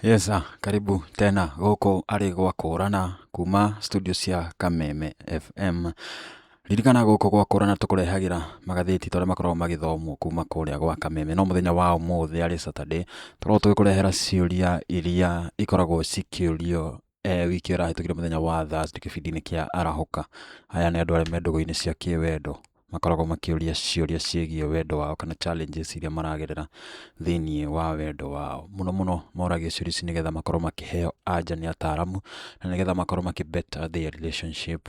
Yes, karibu tena gũkũ arĩ gwa kũrana kuma studio cia Kameme FM. Ririkana gũkũ gwa kũrana tũkũrehagĩra magathĩti ta ũrĩa makoragwo magĩthomwo kuma kũrĩa gwa Kameme. No mũthenya wa ũmũthĩ arĩ Saturday, tũkoragwo tũgĩkũrehera ciũria iria ikoragwo cikĩũrio wiki ĩyo ĩrahĩtũkire mũthenya wa Thursday kĩbindi-inĩ kĩa Arahũka. Aya nĩ andũ arĩa me ndũgũ-inĩ cia kĩwendo. Makoragwo makĩũria ciũria ciĩgiĩ wendo wao kana challenges iria maragerera thĩiniĩ wa wendo wao. Mũno mũno moragia ciũria ici nĩgetha makorwo makĩheo anja nĩ ataramu na nĩgetha makorwo makĩ better their relationship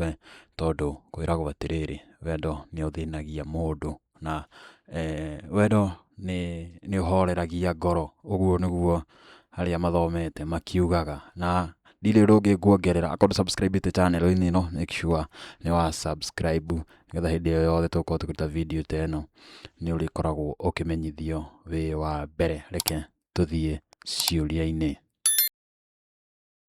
tondũ kwĩragwo atĩrĩrĩ, wendo nĩ ũthĩnagia mũndũ na wendo nĩ ũhoreragia ngoro, ũguo nĩguo arĩa mathomete makiugaga. Na ndirĩ ũndũ ũngĩ nguongerera, akorwo ndũ subscribe ĩte channel -inĩ ĩno make sure nĩ wa subscribe nĩgetha hĩndĩ o yothe tũgũkorwo tũkĩruta video ta ĩno nĩ ũrĩkoragwo ũkĩmenyithio wĩ wa mbere. Reke tũthiĩ ciũria-inĩ.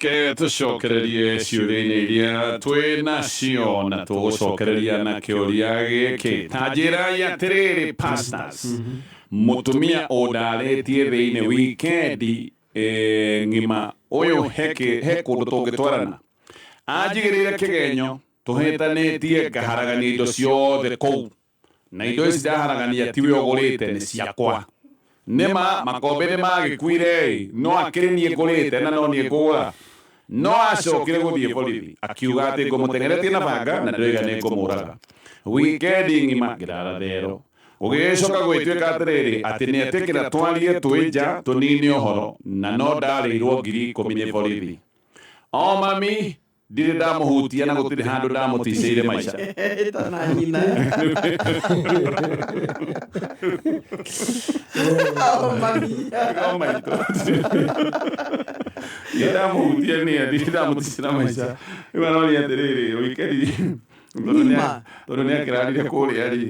Reke tũcokererie ciũria-inĩ iria twĩ nacio na tũgũcokereria na kĩũria gĩkĩ. Ta njĩrai atĩrĩrĩ pastors, mũtumia ũndarĩtie thĩinĩ wikendi ng'ima ũyũ he kũndũ tũngĩtwarana? Anjigĩrĩire kĩgenyo tũhĩtanĩtie ngaharagania indo ciothe kũu na indo ici ndaharagania tiwe ũgũrĩte nĩ ciakwa. Nĩma makombe nĩ magĩkuire-ĩ, no akĩrĩ niĩ ngũrĩte na no niĩ ngũgũra. No acokire gũthiĩ borithi akiuga atĩ ngũmũteng'eretie na banga na ndĩroiga nĩ ngũmũraga. Wikendi ng'ima ngĩrara thero. Gũgĩgĩcoka gũgĩtuĩka atĩrĩrĩ, atĩ nĩetĩkĩra twarie twĩ nja tũnine ũhoro, na no ndarĩirwo 10,000 nĩ borithi. O mami, ndirĩ ndamũhutia na gũtirĩ handũ ndamũticĩire maica. Ĩta na nyina. O mami. O maitũ. Ndirĩ ndamũhutia nĩ ndirĩ ndamũticĩra maica. Rĩu aroria atĩrĩrĩ, wikendi tondũ nĩ Nima. tondũ nĩ akĩrarire kũrĩa rĩ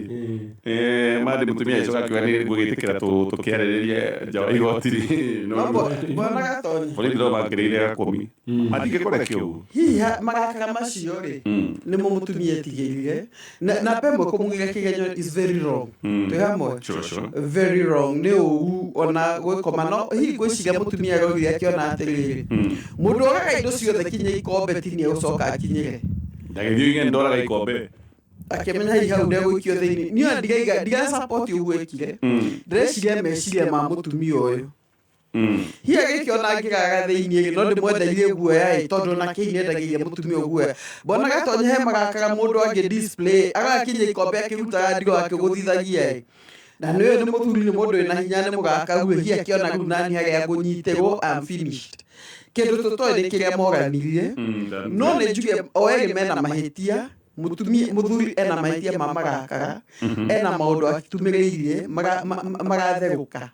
mandi mũtumia agĩcoka akiuga nĩ ngũgĩtĩkĩra tũkĩarĩrĩrie nja wa igoti rĩ No bwana Gatonyi. borithi no mangĩrĩire gakũmi matingĩkũrekia ũguo. Hihi marakara macio rĩ nĩmo mũtumia etigĩrire na namba ĩmwe kũmũgĩra kĩgenyo is very wrong. Twĩ hamwe? Sure. Very wrong, nĩ ũru ona gwĩkoma, no hihi ngwĩciria mũtumia arorire akĩona atĩrĩrĩ, mũndũ oraga indo ciothe kinya ikombe ti nĩ egũcoka akinyĩre. Ndagĩthiĩ oige ndoraga ikombe. Akĩmenya hihi hau ndegũikio thĩinĩ. Niĩ ona ndiraiga ndira support ũguo ekire. Ndĩreciria meciria ma mũtumia ũyũ. Hihi agĩkĩona angĩgaga thĩinĩ rĩ, no ndĩmwendeirie guoya ĩ, tondũ ona kĩi nĩendagĩria mũtumia ũyũ guoya. Bwana Gatonye he marakara mũndũ angĩ display, agakinya ikombe akĩrutaga ndigũ akĩgũthithagia ĩ. Na nĩ ũyũ nĩ mũthuri nĩ mũndũ wĩna hinya nĩ mũgakaru ĩ, hihi akĩona rĩu nani harĩa ngũnyitĩrwo I'm finished. Kĩndũ tũtoĩ nĩ kĩrĩa moganirie, no nĩ njuge o erĩ mena mahĩtia, mũtumia mũthuri ena mahĩtia ma marakara, ena maũndũ atumĩrĩirie maratherũka.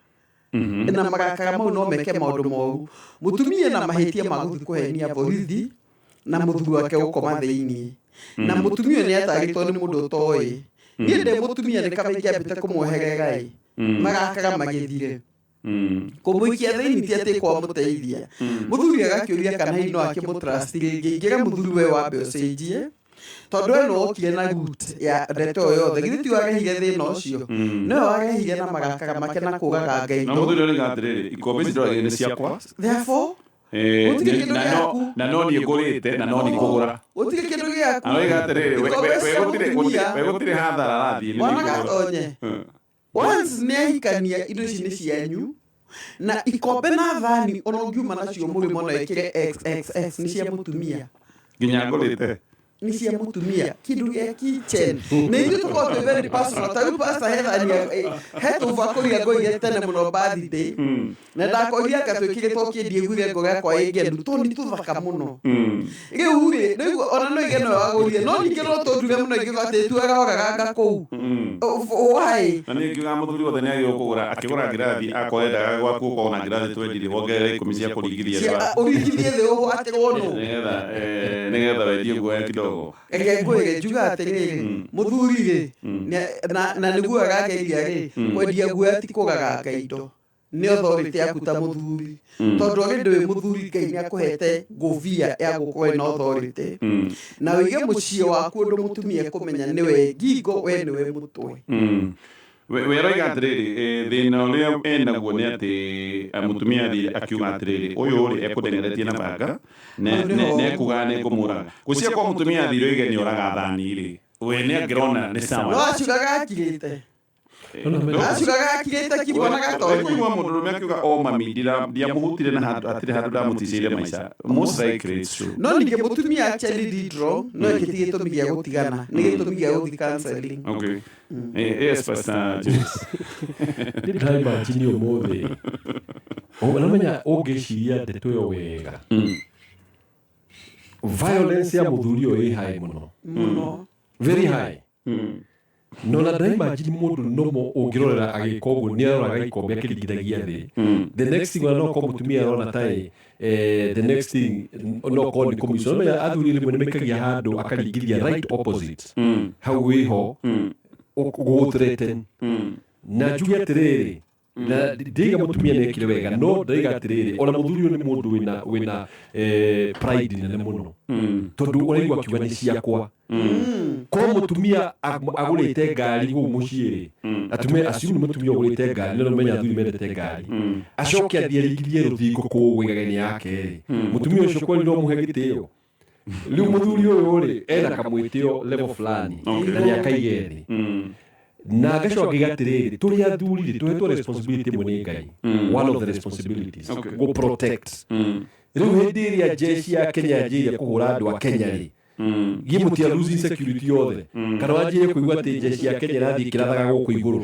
Na marakara mau no meke maũndũ moru. Mũtumia ena mahĩtia ma gũthiĩ kũhenia borithi na mũthuri wake gũkoma thĩinĩ. Na mũtumia ũyũ nĩ atarĩtwo nĩ mũndũ ũtoĩ. Niĩ ndĩ mũtumia nĩ kaba ingĩambĩte kũmwoherera ĩ, marakara magĩthire. Kũmũikia thĩinĩ ti atĩ kwamũteithia. Mũthuri agakĩũria kana hihi no akĩmũ trust rĩngĩ. Ingĩra mũthuri we wambe ũcenjie, tondũ we nĩwe wokire na root ya ndeto ĩyo yothe. Githĩ tiwe warehire thĩna ũcio? Nĩwe warehire na marakara make na kũraga Ngai. Na mũthuri aroiga atĩrĩrĩ, ikombe ici ndoragire nĩ ciakwa. Therefore, gũtirĩ kĩndũ gĩaku. Na no niĩ ngũrĩte na no niĩ ngũgũra. Gũtirĩ kĩndũ gĩaku. Aroiga atĩrĩrĩ, Ikombe cia mũtumia. we gũtirĩ hathara arathiĩ, nĩ Mwana niĩ ngũgũra. Gatonye. Once nĩ ahikania indo ici nĩ cianyu na ikombe na thani ona ũngiuma nacio mũrĩmo no ĩkĩre XXX nĩ cia mũtumia. Nginya ngũrĩte. Nĩ cia mũtumia kĩndũ gĩa kitchen na ithuĩ tũkoragwo twĩ very personal. Ta rĩu pastor he thani he tũbakũri angoire tene mũno birthday na ndakorire anga twĩkĩrĩtwo kĩndiĩguire ngoro yakwa ĩ ngenu tondũ nĩ tũthaka mũno. Rĩu rĩ rĩu ona no ige no wagũrire no ningĩ no tũndure mũno ingĩuga atĩ tuaga oraganga kũu. Why? Na niĩ ngiuga mũthuri wothe nĩ agĩrĩirwo kũgũra akĩgũra ngirathi akorwo endaga gwaku ũkorwo na ngirathi twendirie wongerere ikũmi cia kũringithia thĩ. Ũringithie thĩ ũgwatĩrwo nũ? Nĩgetha wendie guoya kidogo. Reke ngwĩre njuga atĩrĩrĩ, mũthuri rĩ na nĩguo arageria rĩ kwendia guoya ti kũraganga indo. Nĩ authority yaku ta mũthuri. Tondũ already wĩ mũthuri Ngai nĩ akũhete ngũbia ya gũkorwo ĩna authority. Na ũige mũciĩ waku ũndũ mũtumia ekũmenya nĩwe ngingo we nĩwe mũtwe. We aroiga atĩrĩrĩ, thĩna ũrĩa enaguo nĩ atĩ mũtumia athire akiuga atĩrĩrĩ, ũyũ rĩ ekũndengeretie na banga Hau nĩho. nekuga nĩngũmũraga. Gũcia kwa mũtumia athire oige nĩ oraga thani rĩ, we nĩ angĩrona nĩ No sawa. aciugaga akirĩte. No, no, Aciugaga akirĩte kibona gatonye. Kũigua mũndũrũme akiuga o mami ndiamũhutire na handũ hatirĩ handũ ndamũticĩire maica. Most likely it's true. No ningĩ mũtumia actually did wrong, no ĩkĩ ti gĩtũmi gĩa gũtigana, nĩ gĩtũmi gĩa gũthiĩ counseling. Okay. Yes, Pastor James. Ndĩ ndĩraimagine ũmũthĩ ũramenya ũngĩciria ndeto ĩyo wega, violence ya mũthuri ũyũ ĩ high mũno, Mũno. very high. No na ndĩraimagine mũndũ nomo ũngĩrorera agĩka ũguo nĩ aroraga ikombe akĩringithagia thĩ. The next thing ona no korwo mũtumia arona taĩ, the next thing no korwo nĩ kũmũico. Ũramenya athuri rĩmwe nĩ maikagia handũ akaringithia right opposite hau wĩho gũgũthreaten. Na njuge atĩrĩrĩ, na ndĩiga mũtumia nĩekire wega, no ndĩiga atĩrĩrĩ, ona mũthuri ũyũ nĩ mũndũ wĩna pride nene mũno, tondũ ũraigua akiuga nĩ ciakwa. Korwo mũtumia agũrĩte ngari gũkũ mũciĩ rĩ, atumia acio nĩ mũtumia ũgũrĩte ngari, na nĩũmenya athuri mendete ngari, acoke athiĩ aringithie rũthingo kũu wĩgageni yake rĩ, mũtumia ũcio kwani no mũhe gĩtĩo? Rĩu mũthuri ũyũ rĩ ena kamwĩtĩo level fulani na nĩ akaige thĩ. Na ngacoka ngaiga atĩrĩrĩ, tũrĩ athuri rĩ, tũhetwo responsibility ĩmwe nĩ Ngai, one of the responsibilities, go protect. Rĩu hĩndĩ ĩrĩa jeshi ya Kenya yanjĩrĩria kũhũra andũ a Kenya rĩ, gĩ mũtia losing security yothe, kana wanjĩrĩrie kũigua atĩ jeshi ya Kenya ĩrathiĩ ĩkĩrathaga gũkũ igũrũ,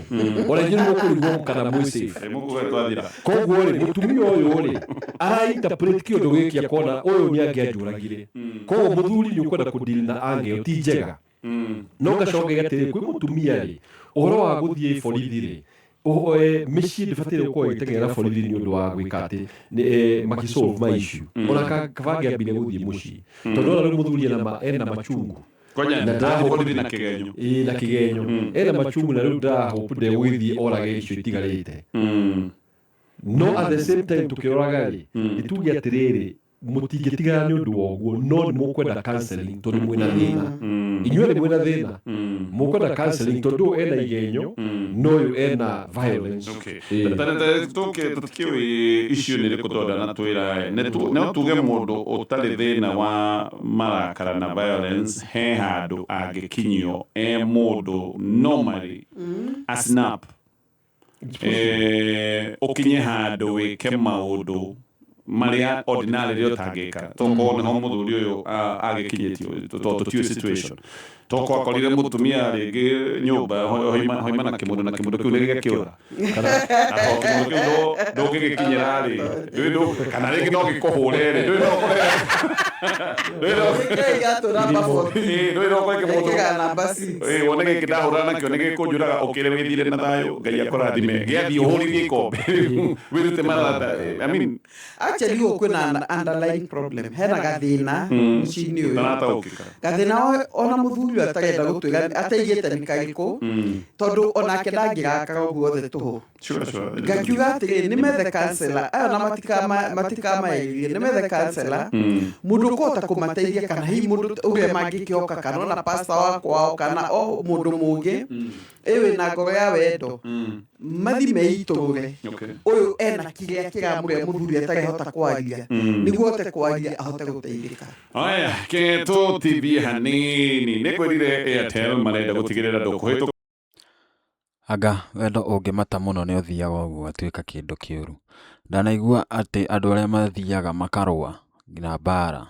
ona inyuĩ nĩmũkũrigwo kana mwĩ safe. Mũkuga twathira. Koguo rĩ, mũtumia ũyũ rĩ arainterpret kĩũndũ gĩkĩ akona ũyũ nĩ angĩanjũragire. Koguo mũthuri nĩ ũkwenda kũdeal na ange ĩyo ti njega. No ngacoka atĩrĩ, kwĩ mũtumia rĩ, ũhoro wa gũthiĩ borithi rĩ, mĩciĩ ndĩbataire gũkorwo ĩgĩteng'era borithi nĩ ũndũ wa gwĩka atĩ makĩsolve ma issue. Ona kaba angĩambire gũthiĩ mũciĩ, tondũ ona rĩu mũthuri ena machungu. Ngoja, Na ndathiĩ borithi na kĩgenyo. Ĩĩ, na kĩgenyo ena machungu, na rĩu ndĩrahope ndegũgĩthiĩ orage icio itigarĩte. No at the same time tũkĩroraga rĩ, nĩtuge atĩrĩrĩ, mũtingĩtigana nĩ ũndũ wa ũguo, no nĩ mũkwenda counseling tondũ mwĩna thĩna. Inyuĩ mwĩna thĩna, mũkwenda counseling tondũ ũyũ ena igenyo no ũyũ ena violence. Ĩĩ. Tũtikĩũĩ icio nĩ rĩkũ tondũ ndanatwĩra no tuge mũndũ ũtarĩ thĩna wa marakara na violence he handũ angĩkinyio e mũndũ normally a snap, ũkinye handũ wĩke maũndũ marĩa ordinarily ũtangĩka, tokorwo nĩho mũthuri ũyũ agĩkinyĩtio, tondũ tũtiũĩ situation, tokorwo akorire mũtumia rĩngĩ nyũmba hoima na kĩmũndũ, na kĩmũndũ kĩu nĩ gĩakĩũra, na tondũ kĩmũndũ kĩu ndũngĩgĩkinyĩra rĩ, kana rĩngĩ no gĩkũhũre rĩ, ndũĩ no ũkore ndũĩ no Gĩkĩ gatũ namba 14. Ĩĩ, ndũĩ no ũkore kĩmũndũ Gĩkĩga namba 6. Ĩĩ, wone gĩkĩ ndahũrana nakĩo nĩ gĩkũnjũraga, ũkĩre wĩthire na thayũ, Ngai akũrathime, gĩathiĩ ũhũrithie ikombe wĩrute marata, I mean. Actually gũkũ kwĩna underlying problem, hena gathĩna mũciĩ-inĩ ũyũ. Ndarataũkĩka. Gathĩna ona mũthuri ũyũ atarenda gũtwĩra ataigĩte nĩ karĩkũ, tondũ onake ndangĩrakaga ũguo othe tũhũ. Sure, sure. Ngakiuga atĩrĩrĩ, nĩ methe counselor aya na matikamaĩrie, nĩ methe counselor, mũndũ ũkũhota kũmateithia, kana hihi mũndũ ũrĩa mangĩkĩhoka, kana ona pastor wa kwao, kana o mũndũ mũngĩ ĩ wĩna ngoro ya wendo, mathi meitũrũre. Ũyũ ena kĩrĩa kĩramũrĩa mũthuri atarehota kwaria, nĩguo ahote kwaria ahote gũteithĩka. Aya, ke tũtithie hanini, nĩ kwĩrire Airtel marenda gũtigĩrĩra ndũkũhĩtũka. Anga wendo ũngĩmata mũno nĩ ũthiaga ũguo ũgatuĩka kĩndũ kĩũru. Ndanaigua atĩ andũ arĩa mathiaga makarũa nginya mbara,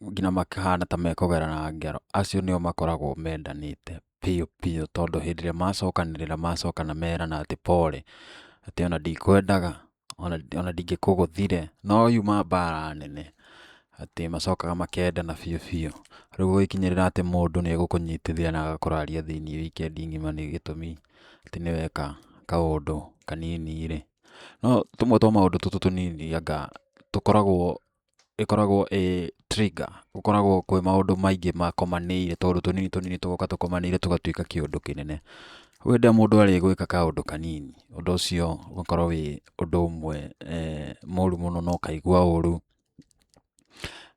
nginya makahana ta mekũgerana ngero, acio nĩo makoragwo mendanĩte biũ biũ, tondũ hĩndĩ ĩrĩa macokanĩrĩra macokana merana atĩ pole, atĩ ona ndikwendaga, ona ndingĩkũgũthire, no yuma mbara nene, atĩ macokaga makendana biũ biũ. Rĩu gũgĩkinyĩrĩra atĩ mũndũ nĩ egũkũnyitithia na agakũraria thĩiniĩ weekend ng'ima nĩ gĩtũmi atĩ nĩ weka kaũndũ kanini rĩ. No tũmwe twa maũndũ tũtũ tũnini anga tũkoragwo ĩkoragwo ĩ trigger, gũkoragwo kwĩ maũndũ maingĩ makomanĩire, tũũndũ tũnini tũnini tũgoka tũkomanĩire tũgatuĩka kĩũndũ kĩnene. Rĩu hĩndĩ ĩrĩa mũndũ arĩ gwĩka kaũndũ kanini, ũndũ ũcio ũgakorwo wĩ ũndũ ũmwe mũru mũno na ũkaigua ũru,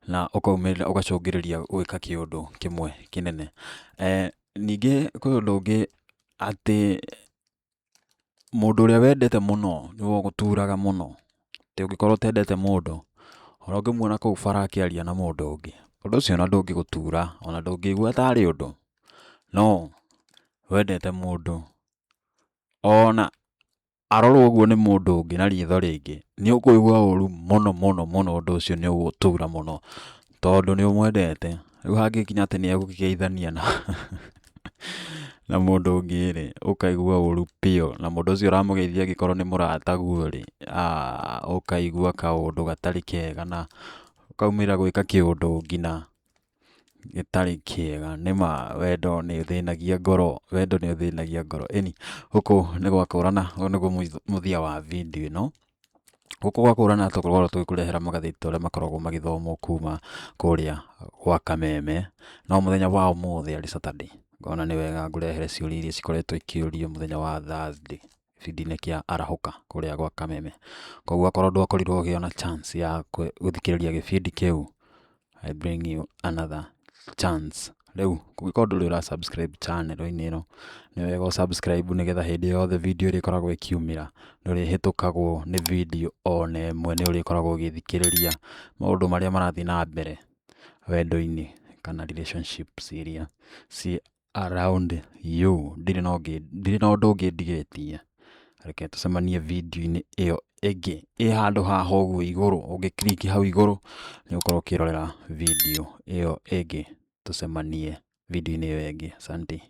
na ũkaumĩrĩra ũgacũngĩrĩria gwĩka kĩũndũ kĩmwe kĩnene. Ningĩ kwĩ ũndũ ũngĩ Atĩ mũndũ ũrĩa wendete mũno nĩwe ũgũturaga mũno. Atĩ ũngĩkorwo ũtendete mũndũ, ona ũngĩmuona kũu bara akĩaria na mũndũ ũngĩ, ũndũ ũcio ona ndũngĩgũtura, ona ndũngĩigua tarĩ ũndũ. No wendete mũndũ, ona arorwo ũguo nĩ mũndũ ũngĩ na ritho rĩngĩ, nĩ ũkũigua ũru mũno mũno mũno, ũndũ ũcio nĩ ũgũgũtura mũno, tondũ nĩ ũmwendete. Rĩu hangĩkinya atĩ nĩ egũkĩgeithania na na mũndũ ũngĩ rĩ, ũkaigua ũru biũ, na mũndũ ũcio ũramũgeithia angĩkorwo nĩ mũrataguo rĩ, ũkaigua kaũndũ gatarĩ kega na ũkaumĩra gwĩka kĩũndũ nginya gĩtarĩ kĩega. Nĩma wendo nĩ ũthĩnagia ngoro, wendo nĩ ũthĩnagia ngoro. Ĩni, gũkũ nĩ gwa kũrana, ũyũ nĩguo mũthia wa video ĩno. Gũkũ gwa kũrana tũkoragwo tũgĩkũrehera magathĩti ta ũrĩa makoragwo magĩthomwo kuma kũrĩa gwa Kameme. No mũthenya wa ũmũthĩ arĩ Saturday, ngona nĩ wega ngũrehere ciũria iria cikoretwo ikĩũrio mũthenya wa Thursday gĩbindi-inĩ kĩa Arahũka kũrĩa gwa Kameme. Koguo akorwo ndwakorirwo ũkĩona chance ya gũthikĩrĩria gĩbindi kĩu, I bring you another chance. Rĩu ũngĩkorwo ndũrĩ ũra subscribe channel-inĩ ĩno, nĩ wega ũ subscribe nĩgetha hĩndĩ yothe video ĩrĩa ĩkoragwo ĩkiumĩra, ndũrĩhĩtũkagwo nĩ video ona ĩmwe, nĩ ũrĩkoragwo ũgĩthikĩrĩria maũndũ marĩa marathiĩ na mbere wendo-inĩ kana relationships iria ci around you. Ndirĩ na ũngĩ, ndirĩ na ũndũ ũngĩ ndigĩtie, reke tũcemanie video-inĩ ĩyo ĩngĩ ĩ handũ haha ũguo igũrũ, ũngĩ click hau igũrũ nĩ ũgũkorwo ũkĩrorera video ĩyo ĩngĩ, tũcemanie video-inĩ ĩyo ĩngĩ. Asante.